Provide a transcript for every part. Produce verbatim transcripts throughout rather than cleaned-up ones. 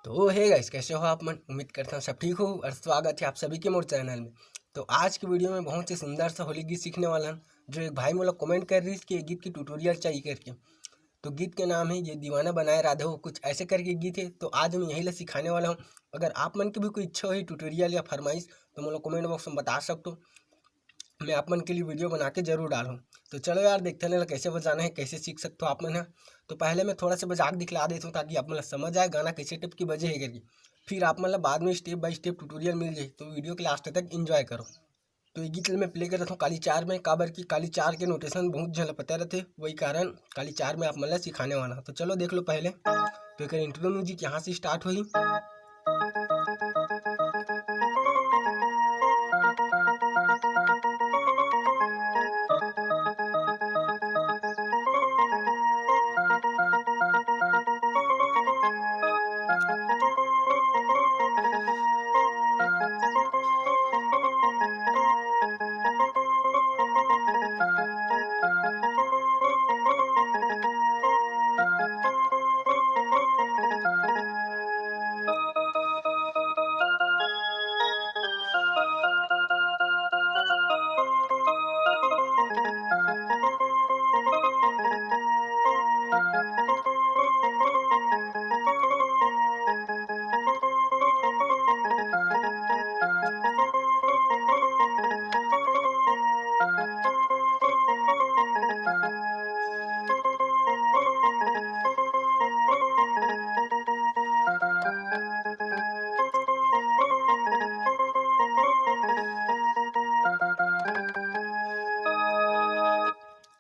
तो hey guys, कैसे हो आप मन? उम्मीद करता हूँ सब ठीक हो और स्वागत है आप सभी के मोर चैनल में। तो आज की वीडियो में बहुत ही सुंदर सा होली गीत सीखने वाला हन, जो एक भाई मोला कमेंट कर रही कि ये गीत की ट्यूटोरियल चाहिए करके। तो गीत के नाम है ये दीवाना बनाए राधे हो, कुछ ऐसे करके गीत है। तो आज मैं यही ला सिखाने वाला हूँ। अगर आप मन की भी कोई इच्छा हो ट्यूटोरियल या फरमाइश, तो मोला कमेंट बॉक्स में बता सकते हो। मैं आप मन के लिए वीडियो बना के जरूर डालूँ। तो चलो यार, देखते हैं ना कैसे बजाना है, कैसे सीख सकते हो आप मन ह। तो पहले मैं थोड़ा सा बजा के दिखला देता हूँ, ताकि आप मन ला समझ आए गाना कैसे टाइप की बजे है करके। फिर आप मन ला बाद में स्टेप बाय स्टेप ट्यूटोरियल मिल जाए, तो वीडियो के लास्ट तक एंजॉय करो। तो ये गीत ल मैं प्ले करत हूँ काली चार में, काबर कि काली चार के नोटेशन बहुत झन ल पता रहते, वही कारण काली चार में आप मन ला सिखाने वाला। तो चलो देख लो पहले। तो एक इंट्रो म्यूजिक यहाँ से स्टार्ट होही।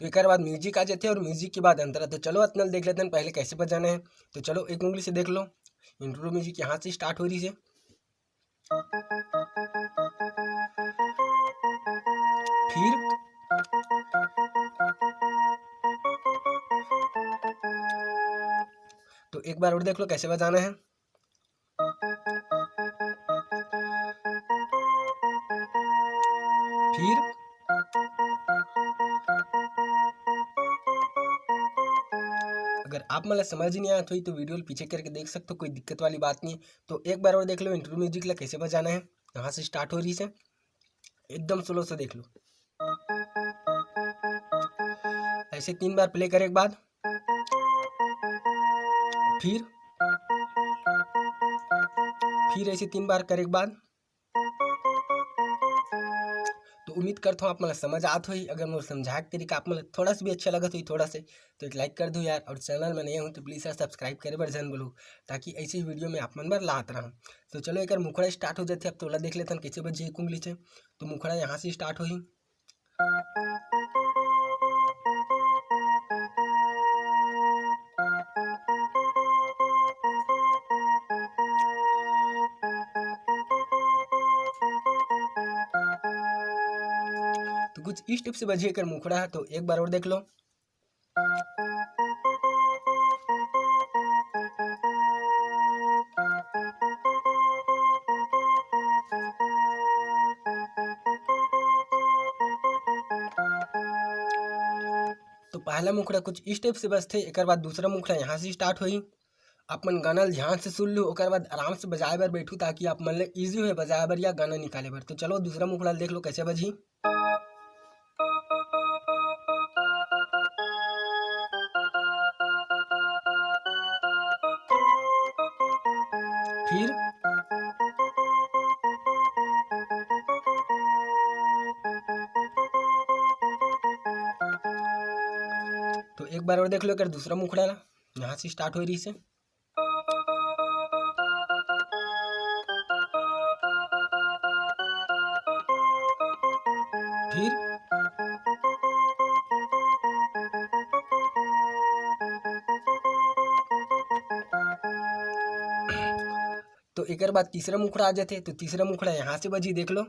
तो एकर बाद म्यूजिक आ जाते हैं और म्यूजिक के बाद अंतरा। तो चलो अतना देख लेते हैं पहले कैसे बजाना है। तो चलो एक उंगली से देख लो, इंट्रो म्यूजिक यहाँ से स्टार्ट हो रही है। फिर तो एक बार और देख लो कैसे बजाना है। फिर अगर आप मन ला समझ नहीं आया तो, तो वीडियो ल पीछे करके देख सकते हो, कोई दिक्कत वाली बात नहीं है। तो एक बार और देख लो इंट्रो म्यूजिक ला कैसे बजाना है। यहाँ से स्टार्ट हो रही है, एकदम स्लो से देख लो। ऐसे तीन बार प्ले करे के बाद फिर फिर ऐसे तीन बार करे के बाद तो उम्मीद करता हूँ आप मन ला समझ आत होही। अगर मोर समझाए के तरीका आप मन ला थोड़ा सा भी अच्छा लगत होही थोड़ा से, तो एक लाइक कर दो यार, और चैनल में नए हो तो प्लीज यार सब्सक्राइब करे बर झन बोलो, ताकि ऐसे ही वीडियो में आप मन बर लात रहूँ। तो चलो एकर मुखड़ा स्टार्ट हो जाते, अब तोला देख लेथन कैसे बजे एक उंगली से। तो मुखड़ा यहाँ से स्टार्ट होही। तो कुछ इस टाइप से बजे एकर मुखड़ा है, तो एक बार और देख लो। तो पहला मुखड़ा कुछ इस टाइप से बजथे, एकर बाद दूसरा मुखड़ा यहाँ से स्टार्ट होही। आप मन गाना ल ध्यान से सुन लो, ओकर बाद आराम से बजाए बर बैठू, ताकि आप मन ले ईजी होए बजाए बर या गाना निकाले बर। तो चलो दूसरा मुखड़ा ल देख लो कैसे बजही। फिर तो एक बार और देख लो एकर दूसरा मुखड़ा ला, यहाँ से स्टार्ट हो रही से। फिर तो एकर बाद तीसरा मुखड़ा आ जाथे, तो तीसरा मुखड़ा यहाँ से बजी, देख लो।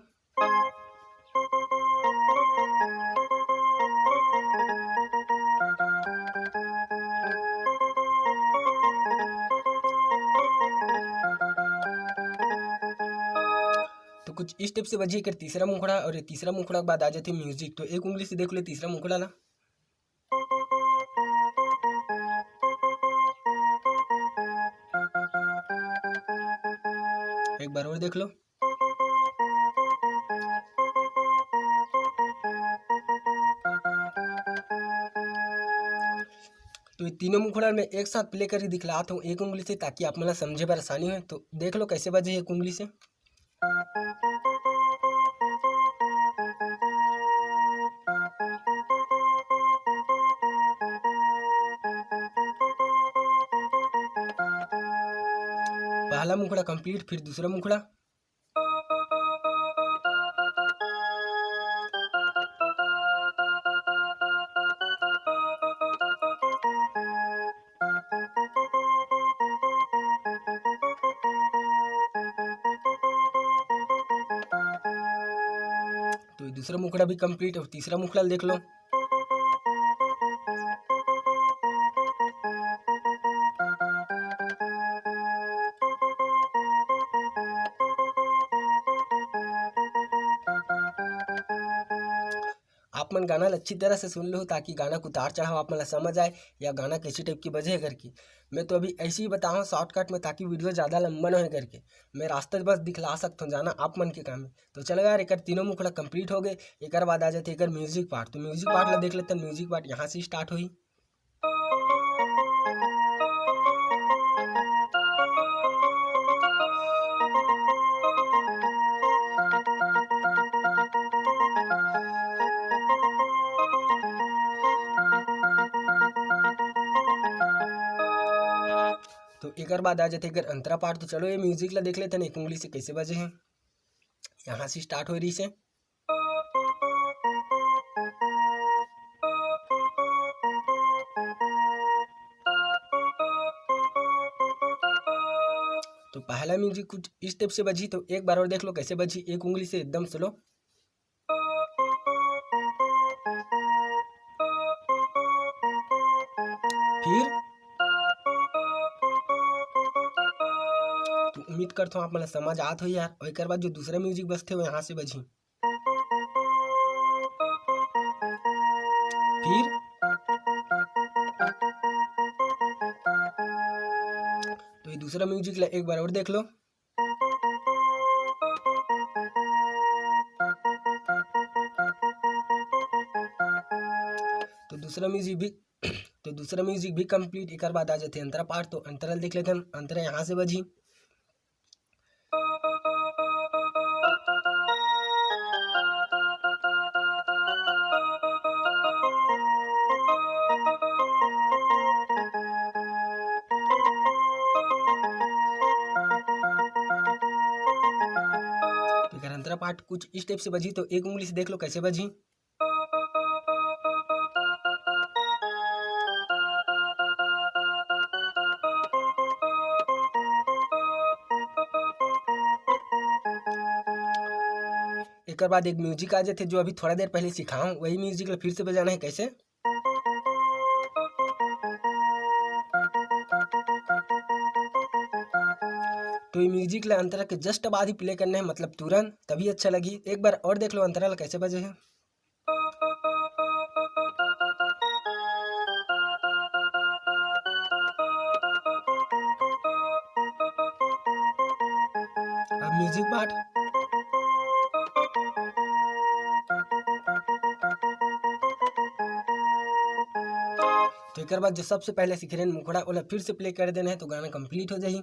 तो कुछ इस टाइप से बजी एकर तीसरा मुखड़ा, और ये तीसरा मुखड़ा के बाद आ जाथे म्यूजिक। तो एक उंगली से देख लो तीसरा मुखड़ा ला। एक बार और देख लो। तो ये तीनों मुखड़ा मैं एक साथ प्ले करके दिखलात हूँ एक उंगली से, ताकि आप मन ला समझे बर आसानी होय। तो देख लो कैसे बजे एक उंगली से। पहला मुखड़ा कंप्लीट, फिर दूसरा मुखड़ा। तो ये दूसरा मुखड़ा भी कंप्लीट। अब तीसरा मुखड़ा देख लो। आप मन गाना ल अच्छी तरह से सुन लो, ताकि गाना के उतार चढ़ाव आप मन ल समझ आए या गाना कैसी टाइप की बजे करके। मैं तो अभी ऐसे ही बताऊँ शॉर्टकट में, ताकि वीडियो ज़्यादा लंबा न होए करके। मैं रास्ता बस दिखला सकता हूँ, जाना आप मन के काम है। तो चलो यार, एकर तीनों मुखड़ा कंप्लीट हो गए। एकर बाद आ जाते एकर म्यूजिक पार्ट। तो म्यूजिक पार्ट ला देख लेते हैं। म्यूजिक पार्ट यहाँ से स्टार्ट हुई। तो एकर बाद आ जाते एकर अंतरा पार्ट। तो चलो ये म्यूजिक ला देख लेते हैं, एक उंगली से कैसे बजे हैं। यहाँ से स्टार्ट हो रही से। तो पहला म्यूजिक कुछ इस टाइप से बजी, तो एक बार और देख लो कैसे बजी, एक उंगली से एकदम स्लो। फिर तो उम्मीद करता हूँ आप मन समझ आत हो यार। और एक बार जो दूसरा म्यूजिक बजते हो यहाँ से बजी, फिर तो ये दूसरा म्यूजिक ला एक बार और देख लो। तो दूसरा म्यूजिक भी तो दूसरा म्यूजिक भी कंप्लीट। एक बाद आ जाते अंतरा पार्ट। तो अंतरा देख लेते हैं, अंतरा यहाँ से बजी। तो अंतरा पार्ट कुछ इस टाइप से बजी, तो एक उंगली से देख लो कैसे बजी। एकर बाद एक म्यूजिक आ जाथे, जो अभी थोड़ा देर पहले सिखाऊं, वही म्यूजिक ला फिर से बजाना है। कैसे? तो ये म्यूजिक ला अंतरा के जस्ट बाद ही प्ले करना है, मतलब तुरंत, तभी अच्छा लगी। एक बार और देख लो अंतरा ला कैसे बजे है। अब म्यूजिक पार्ट। तो एक बाद जो सबसे पहले सिखरेन मुखड़ा, ओला फिर से प्ले कर देना है, तो गाना कंप्लीट हो जाही।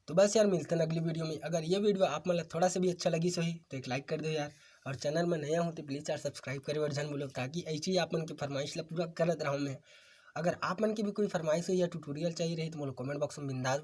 तो बस यार, मिलते हैं अगली वीडियो में। अगर ये वीडियो आप मन ला थोड़ा सा भी अच्छा लगी सही, तो एक लाइक कर दो यार। और चैनल में नया हो तो प्लीज यार सब्सक्राइब करे बर झन भूलो, ताकि ऐसी ही आप मन के फरमाइश ला पूरा करत रहूँ मैं। अगर आप मन के भी कोई फरमाइश हो या ट्यूटोरियल चाहिए रही, तो मोला कमेंट बॉक्स में बिंदास